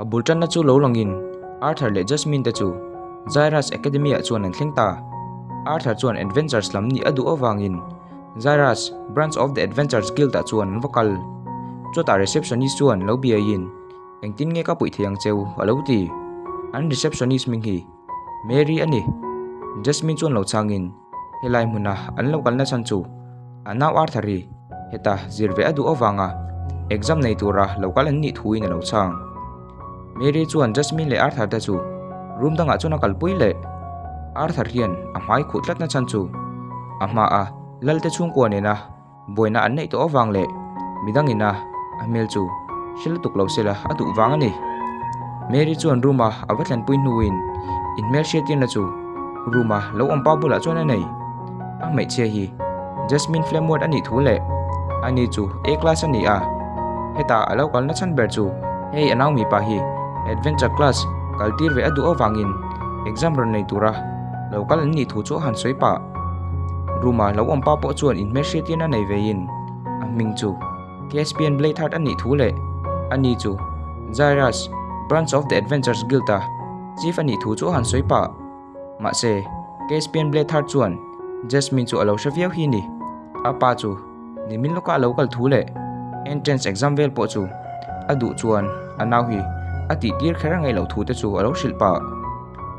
A bul tanna chu lo langin Arthur leh Jasmine te chu Zaira's Academy ah chuan an thleng ta. Arthur chuan Adventures lam nih a duh avangin Zaira's Branch of the Adventures Guild ah chuan an va kal. Chutah receptionist chuan lo biaiin Engtin nge ka puih thei ang cheu? a lo ti. An receptionist hming hi Mary a ni. Jasmine chuan lo chhangin Helai hmuna an lo kalna chhan chu a nau Arthur hi heta zir ve a duh avanga exam nei tura lo kal an nih thuin a lo chhang. Mary chuan Jasmine leh Arthur te chu room dangah chuan a kalpui leh. Arthur hian a hmai khuh tlatna chhan chu a hmaa Lalte chhungkua nena Buaina an neih tawh avang leh midangin a a hmel chu hre lutuk lo sela a duh vang a ni. Mary chuan room a a va thlenpui hnuin inhmel hriattirna chu room a lo awm pa bulah chuan a nei. A hmeichhia hi Jasmine Flamward a nih thu leh ani chu A class a ni a, heta a lo kalna chhan ber chu hei a nau mipa hi adventure class kal tir ve a duh avangin exam rawn nei tura lo kal an nih thu chu a han sawi pah. Room-a lo awm pa pawh chuan inhmelhriattirna nei veiin a hming chu Caspian Bladeheart a nih thu leh ani chu Zaira's Branch of the Adventures Guild-a chief a nih thu chu a han sawi pah. Mahse, Caspian Bladeheart chuan Jasmine chu a lo hre viau hi ni. A pa chu nimin lawka a lo kal thu leh entrance exam vel pawh chu a duh chuan a nau hi a tih tir kher a ngaih loh thu te chu a lo hrilh pah.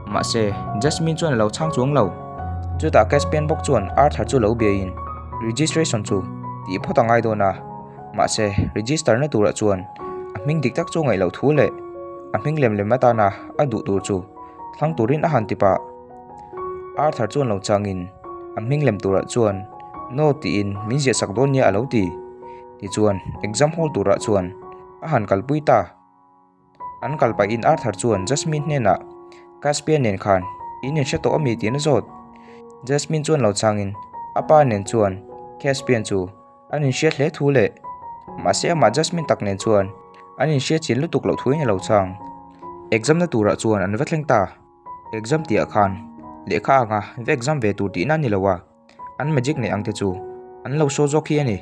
Mahse, Jasmine chuan a lo chhang chuang lo. Chutah Caspian bawk chuan Arthur chu lo biain registration chu tih phawt a ngai dawn a, mahse register na turah chuan a hming dik tak chu a ngaih loh thu leh a hming lem lem atana a duh tur chu thlang turin a han ti pah. Arthur chuan lo changin a hming lem turah chuan No tiin min ziah sak dawn nia a lo ti. Tichuan exam hall turah chuan a han kalpui ta. An kal pahin Arthur chuan Jasmine hnenah, Caspian nen khan in inhre tawh ami tiin a zawt. Jasmine chuan lo chhangin a pa nen chuan Caspian chu an inhriat hle thu leh mahse amah Jasmine tak nen chuan an inhriat chin lutuk loh thuin a lo chhang. Exam na turah chuan an va thleng ta. Exam tihah khan lehkha anga va exam ve tur tihna a ni lo a, an magic neih ang te chu an lo show zawk hi a ni.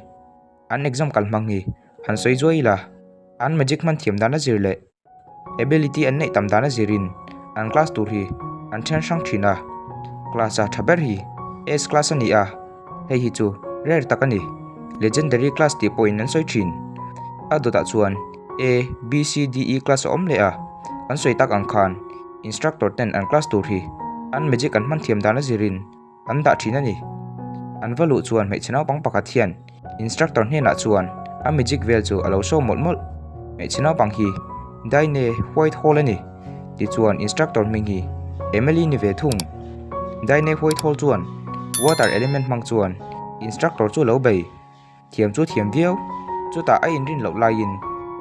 An exam kal hmang hi han sawi zuai ila, an magic hman thiam dan a zir leh ability an neih tam dan a zirin an class tur hi an then hrang thin a, class a tha ber hi S class a ni a, hei hi chu rare tak a ni, legendary class tih pawhin an sawi thin. A dawtah chuan A, B, C, D, E class a awm leh a, kan sawi tak ang khan instructor ten an class tur hi an magic an hman thiam dan a zirin an dah thin a ni. An va luh chuan hmeichhe naupang pakhat hian instructor hnenah chuan a magic vel chu a lo show mawlh mawlh. Hmeichhe naupang hi Daine Whitehall a ni. Tichuan instructor hming hi Emily ni ve thung. Daine Whitehall chuan water element hmang chuan instructor chu a lo bei. Thiam chu thiam viau, chutah a inrin loh laiin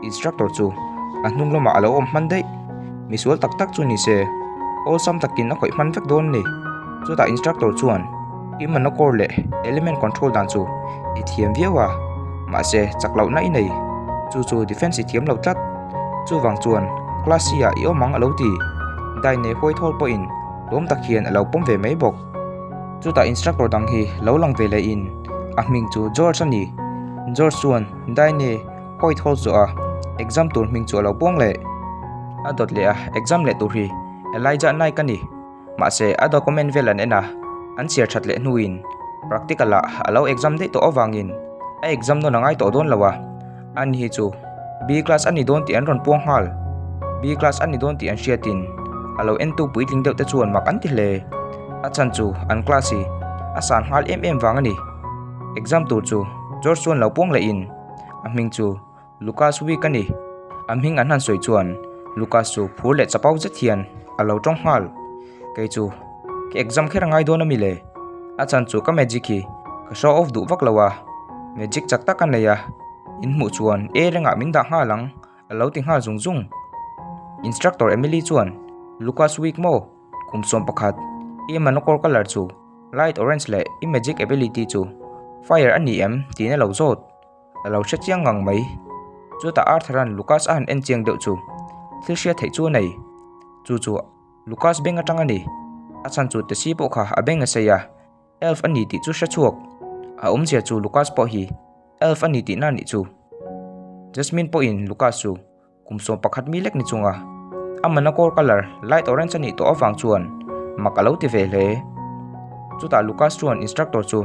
instructor chu a hnung lamah a lo awm hman daih. Misual tak tak chu ni se, awlsam takin a khawih hman vek dawn a ni. Chutah instructor chuan i manakawr leh element control dan chu i thiam viau a, mahse chak lohna i nei, chu chu defense i thiam lo tlat. Chuvang chuan class C ah i awm ang a lo ti. Dai nei huai thawl pawhin lawm tak hian a lo pawm ve mai bawk. Chutah instructor dang hi lo lang ve leh in a hming chu George a ni. George chuan Daine White Hall zawh a exam tur hming chu a lo puang leh. A dawt leh a exam leh tur hi Elijah Naik a ni. Mahse a document vel an en a, an chhiar that leh hnuin practical ah a lo exam daih tawh avangin a exam nawn a ngai tawh dawn lo a, ani hi chu B class a ni dawn tih an rawn puang nghal. B class a ni dawn tih an hriatin a lo entu puitling deuh te chuan mak an ti hle. A chhan chu an class hi a san nghal em em vang a ni. Exam tur chu George chuan lo puang leh in a hming chu Lucas Week a ni. A hming an han sawi chuan Lucas chu phur leh chapau zet hian a lo tawng nghal. Kei chu ka exam kher a ngai dawn a mi le? A chhan chu ka magic hi ka show off duh vak lo a, magic chak tak a nei a, in hmuh chuan e rengah min dah nghal ang a lo ti nghal zung zung. Instructor Emily chuan Lucas Week maw? Kum 11, i manakawr colour chu light orange leh i magic ability chu fire a ni em? tiin a lo zawt. A lo hre chiang ngang mai. Chutah Arthur-a'n Lucas a han en chiang deuh chu thil hriat theih chu a nei. Chu chu Lucas beng atang a ni. A chhan chu Tesi pawh kha a beng a sei a, elf a ni tih chu hre chhuak. A awmzia chu Lucas pawh hi elf a ni tihna a nih chu. Jasmine pawhin Lucas chu. Kum 11 mi lek ni chunga a mana core colour light orange a nih tawh avang chuan mak a lo ti ve hle. Chutah Lucas chuan instructor chu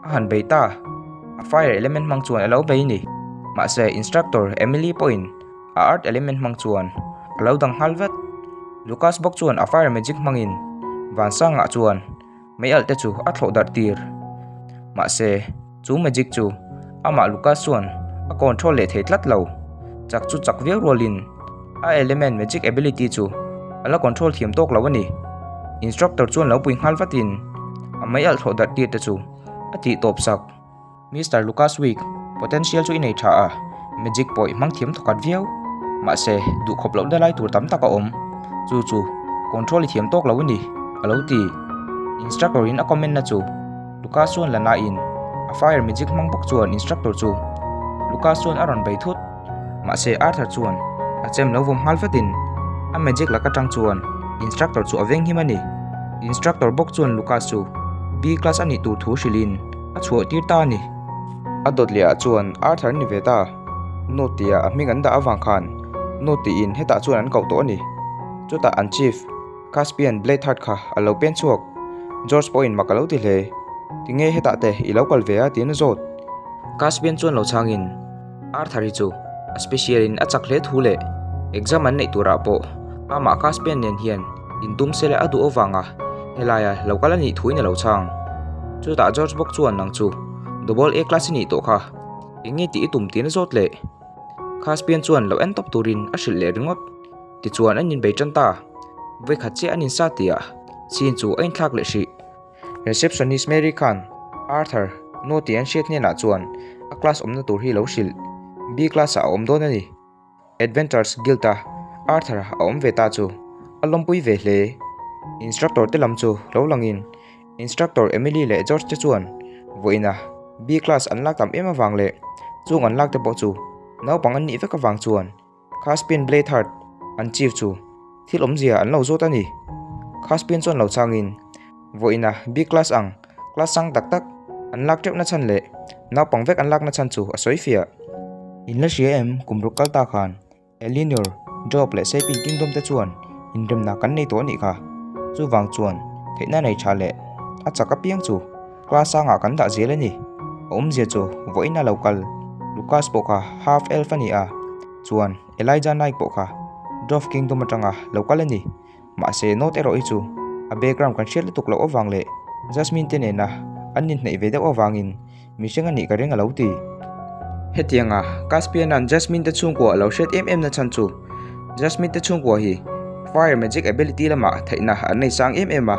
a han bei ta, a fire element hmang chuan a lo bei ni. Mahse instructor Emily pawhin a earth element hmang chuan a lo dang nghal vat. Lucas bawk chuan a fire magic hmangin Vansanga chuan Mei alh te chu a thlawh darh tir. Mahse, chu magic chu amah Lucas chuan a control leh thei tlat lo. Chak chu chak viau rualin a element magic ability chu a la control thiam tawk lo a ni. Instructor chuan lo pui nghal vatin a mei alh thlawh darh tir te chu a tih tawp sak. Mister Lucas Wick, potential chu i nei tha a, magic pawh i hmang thiam thawkhat viau. Mahse, duhkhawp lohna lai tur tam tak a awm. Chu chu, control i thiam tawk lo a ni, a lo ti. Instructor in a comment na chu Lucas chuan la nain a fire magic hmang bawk chuan instructor chu Lucas chuan a rawn bei thut. Mahse, Arthur chuan a chem lo vawm nghal vatin a magic lak atang chuan instructor chu a venghim a ni. Instructor bawk chuan Lucas chu B class a nih tur thu hrilhin, A chhuah tir ta a ni. A dawt leh ah chuan Arthur ni ve ta. Note tih ah a hming an dah avang khan Note tiin hetah chuan an koh tawh a ni. Chutah an chief Caspian Blatheart kha a lo pen chhuak. George pawhin mak a lo ti hle. Tinge hetah te i lo kal ve a tiin a zawt. Caspian chuan lo chhangin Arthur hi chu a special in a chak hle thu leh exam an neih turah pawh amah Caspian nen hian intum sela a duh avanga helaia lo kal a nih thuin a lo chhang. Chutah George bawk chuan nang chu Double A class i nih tawh kha eng nge tih i tum tiin a zawt leh. Caspian chuan lo en tawp turin a hrilh leh ringawt. Tichuan an inbei tan ta. Vawikhat chiah an insa tihah scene chu a inthlak leh hrih. Receptionist Mary khan Arthur nu tih an hriat hnenah chuan a class awmna tur hi lo hrilh. B class ah a awm dawn a ni. Adventures Guild a Arthur a awm ve ta chu a lawmpui ve hle. Instructor te lam chu lo langin Instructor Emily leh George te chuan vawiina B class an lak tam em avang leh chung an lak te pawh chu naupang an nih vek avang chuan Caspian Blatheart an chief chu thil awmzia an lo zawt a ni. Caspian chuan lo changin, Vawiina B class ang class sang tak tak an lak teuh na chhan leh naupang vek an lak na chhan chu a sawi fiah. In la hria em kum ruk kal ta khan Eleanor, Job leh Sapien Kingdom te chuan inremna kan nei tawh a nih kha. Chuvang chuan theihna nei tha leh a chak apiang chu Class sangah kan dah zel a ni. A awmzia chu vawiin a lo kal. Lucas pawh kha half elf a ni a, chuan Elijah Knight pawh kha Dwarf Kingdom atanga lo kal a ni. Mahse note erawh hi chu a background kan hriat lutuk loh avang leh Jasmine te nena an inhnaih ve deuh avangin mihring a nih ka ring a lo ti. Hetianga Caspian-a'n Jasmine te chhungkua a lo hriat em em na chhan chu Jasmine te chhungkua hi Fire Magic Ability lamah theihna an nei sang em em a,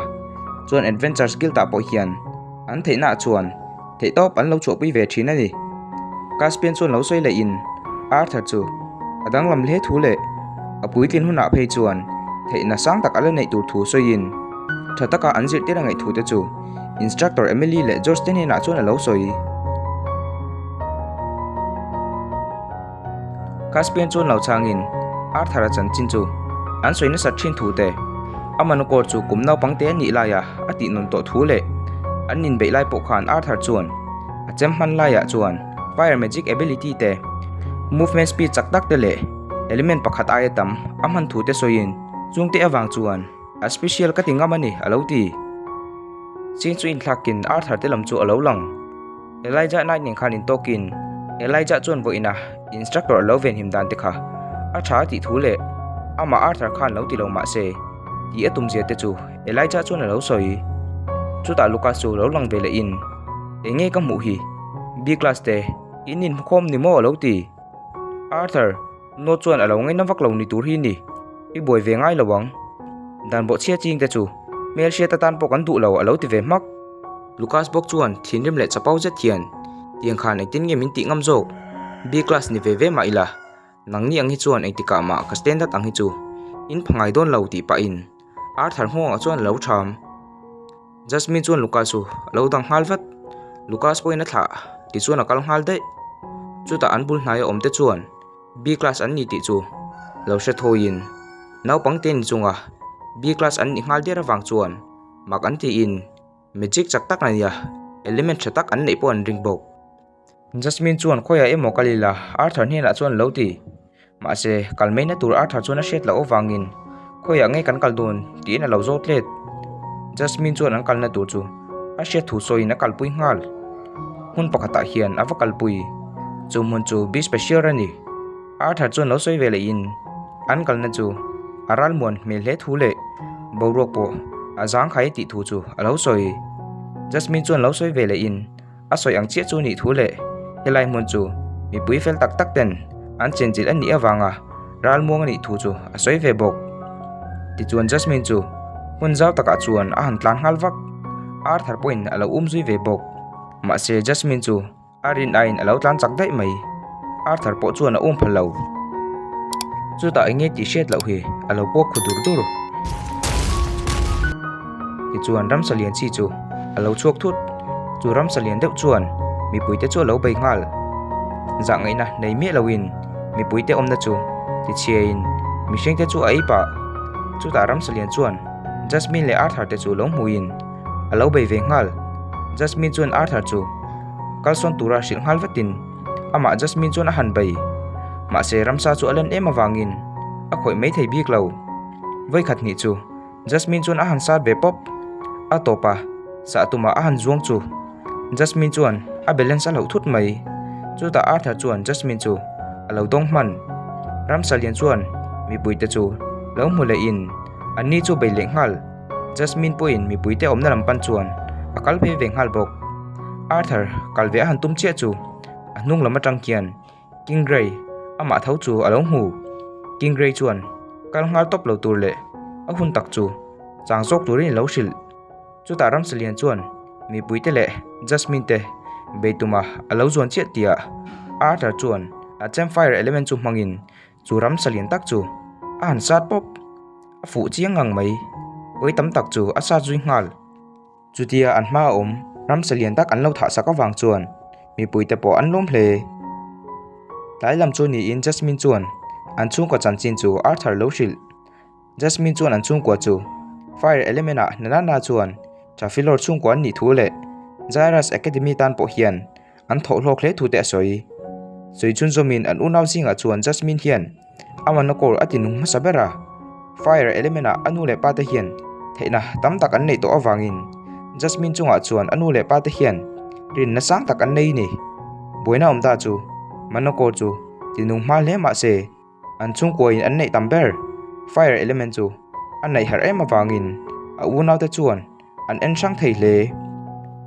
chuan Adventures Guild ah pawh hian an theihna ah chuan theihtawp an lo chhuahpui ve thin a ni. Caspian chuan lo sawi leh in Arthur chu a danglam hle thu leh a puitlin hunah phei chuan theihna sang tak a la neih tur thu sawiin tha taka an zirtir a ngaih thu te chu Instructor Emily leh George te hnenah chuan a lo sawi. Caspian chuan lo chhangin Arthur-a chanchin chu an sawi nasat thin thu te, a manukawr chu kum naupang te a nih laia a tih nun tawh thu leh an inbeih lai pawh khan Arthur chuan a chem hman laiah chuan fire magic ability te, movement speed chak tak te leh element pakhat aia tam a hman thu te sawiin chungte avang chuan a special ka ti ngam a ni a lo ti. Scene chu inthlakin Arthur te lam chu a lo lang. Elijah Knight nen khan intawkin Elijah chuan vawiina instructor a lo venhim dan te kha a tha a tih thu leh amah Arthur khan lo ti lo mah se tih a tumzia te chu Elijah chuan a lo sawi. Chutah Lucas chu lo lang ve leh in Eng nge ka hmuh hi? B class te in inhmukhawm ni maw a lo ti. Arthur Note chuan a lo ngaina vak lo ni tur hi ni. I buai ve ngai lo ang. Dan bawhchhia ching te chu hmelhriat atan pawh kan duh lo a lo ti ve hmak. Lucas bawk chuan thinrim leh chapo zet hian tiang khan engtin nge min tih ngam zawk? B class ni ve ve mah ila, nangni ang hi chuan engtikah mah ka standard ang hi chu in pha ngai dawn lo tih pahin Arthur nghawngah chuan a lo tham. Jasmine chuan Lucas chu a lo dang nghal vat. Lucas pawhin a thlah tichuan a kal nghal daih. Chutah an bul hnaia awm te chuan B class an ni tih chu lo hre thawiin naupang te ni chunga B class an nih nghal der avang chuan mak an tiin magic chak tak ania element tha tak an neih pawh an ring bawk. Jasmine chuan khawiah emaw kal ila Arthur hnenah chuan lo ti. Mahse, kal maina tur Arthur chuan a hriat loh avangin khawiah nge kan kal dawn tiin a lo zawt let. Jasmine chuan an kalna tur chu a hriat thu sawiin a kalpui nghal. Hmun pakhatah hian a va kalpui. Chu hmun chu Be Special a ni. Arthur chuan lo sawi ve lehin an kalna chu a ralmuan hmel hle thu leh boruak pawh a zangkhai tih thu chu a lo sawi. Jasmine chuan lo sawi ve lehin A sawi ang chiah chu nih thu leh helai hmun chu mipui fel tak tak ten an chenchilh a nih avanga ralmuang a nih thu chu a sawi ve bawk. Tichuan Jasmine chu hmun zau takah chuan a han tlan nghal vak. Arthur pawhin a lo um zui ve bawk. Mahse Jasmine chu a rin aiin a lo tlan chak daih mai. Arthur pawh chuan a um phal lo. Chutah eng nge tih hriat loh hi a lo pawk khu dur dur. Tichuan ramsa lian chi chu a lo chhuak thut. Chu ramsa lian deuh chuan mipuite chu a lo bei nghal. Zah ngaihna nei miah loin mipuite awmna chu tichhiain mihringte chu a ei pah. Chutah ramsa lian chuan Jasmine leh Arthur te chu lo hmuin a lo bei ve nghal. Jasmine chuan Arthur chu kalsawn tura hrilh nghal vatin amah Jasmine chuan a han bei. Mahse ramsa chu a len em avangin a khawih mai thei bik lo. Vawikhat hnih chu Jasmine chuan a han sat ve pawp. A tawp a, sah tumah a han zuang chu. Jasmine chuan a balance a hlauh thut mai. Chutah Arthur chuan Jasmine chu a lo dawng hman. Ramsa lian chuan mipuite chu lo hmu lehin anni chu bei leh nghal. Jasmine pawhin mipuite awmna lam pan chuan a kal phei ve nghal bawk. Arthur kal ve a han tum chiah chu a hnung lam atang khian King Grey amah tho chu a lo hmu. King Grey chuan kal nghal tawp lo tur leh a hun tak chu chang zawk turin a lo hrilh. Chutah Ramsalian chuan mipuite leh Jasmine te bei tuma a lo zuan chiah tihah Arthur chuan a campfire element chu hmangin chu Ramsalian tak chu a han sat pawp. A fuh chiang ngang mai. Vawi tam tak chu a sat zui nghal. Chutia an hma a awm ramsa lian tak an lo thah sak avang chuan mipuite pawh an lawm hle. Tlai lam chu niin Jasmine chuan an chhungkaw chanchin chu Arthur lo hrilh. Jasmine chuan an chhungkua chu Fire Element ah Nanana chuan Trafilor chhungkua an nih thu leh Jairus Academy tan pawh hian an thawh hlawk hle thu te a sawi. Sawi chhunzawmin an unau zingah chuan Jasmine hian a manakawr a ti nung hmasa ber a, Fire Element ah a nu leh pa te hian theihna tam tak an neih tawh avangin Jasmine chungah chuan a nu leh pa te hian rinna sang tak an nei ni. Buaina awm ta chu manakawr chu ti nung hma hle mah se an chhungkuain an neih tam ber Fire Element chu a neih harh em avangin a unaute chuan an en hrang thei hle.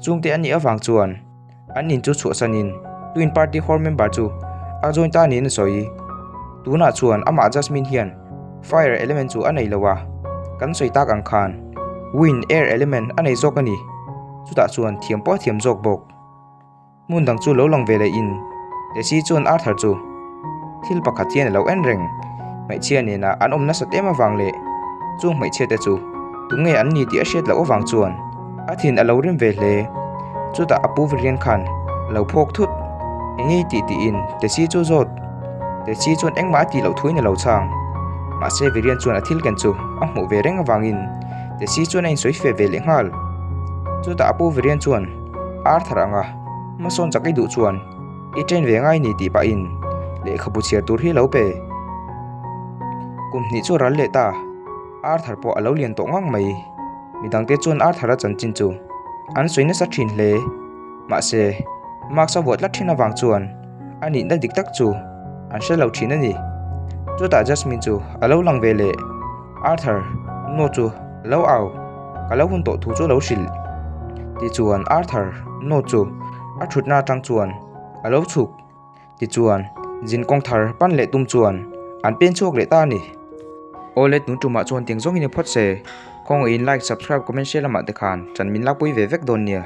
Chungte a nih avang chuan an in chu chhuahsanin Twin Party Hall member chu a join ta niin a sawi. Tunah chuan amah Jasmine hian Fire element chu a nei lo a, kan sawi tak ang khan Wind Air element a nei zawk a ni. Chutah chuan thiam pawh a thiam zawk bawk. Hmun dang chu lo lang ve leh in Tessie chuan Arthur chu thil pakhat hian a lo en reng. Hmeichhia nena an awm nasat em avang leh chung hmeichhia te chu tunge an ni tih a hriat loh avang chuan a thin a lo rim ve hle. Chutah a pu Virian khan a lo phawk thut. Enge i tih tiin Tessie chu zawt. Tessie chuan engmah a tih loh thuin a lo chhang. Mahse Virian chuan a thil ken chu a hmuh ve reng avangin Tessie chuan a insawi fe ve leh nghal. Chutah a pu Virian chuan Arthur anga hmasawn chak i duh chuan i train ve ngai ni tih pahin lehkhabu chhiar tur hi lo pe. Kum hnih chu ral leh ta, Arthur pawh a lo lian tawh ngang mai. Midangte chuan Arthur-a chanchin chu an sawi nasa thin hle. Mahse, marks a vuah tlat thin avang chuan a nihna dik tak chu an hre lo thin a ni. Chutah Jasmine chu a lo lang ve leh. Arthur, nu chu lo au, ka lo hun tawh thu chu lo hrilh. Tichuan Arthur, nu chu a thutna atang chuan a lo chhuk. Tichuan zin kawng thar pan leh tum chuan an pen chhuak leh ta a ni. Awle tun tumah chuan tiang zawngin i phawt se. Kawngaihin like, subscribe, comment share lamah te khan ṭan min lakpui ve vek dawn nia.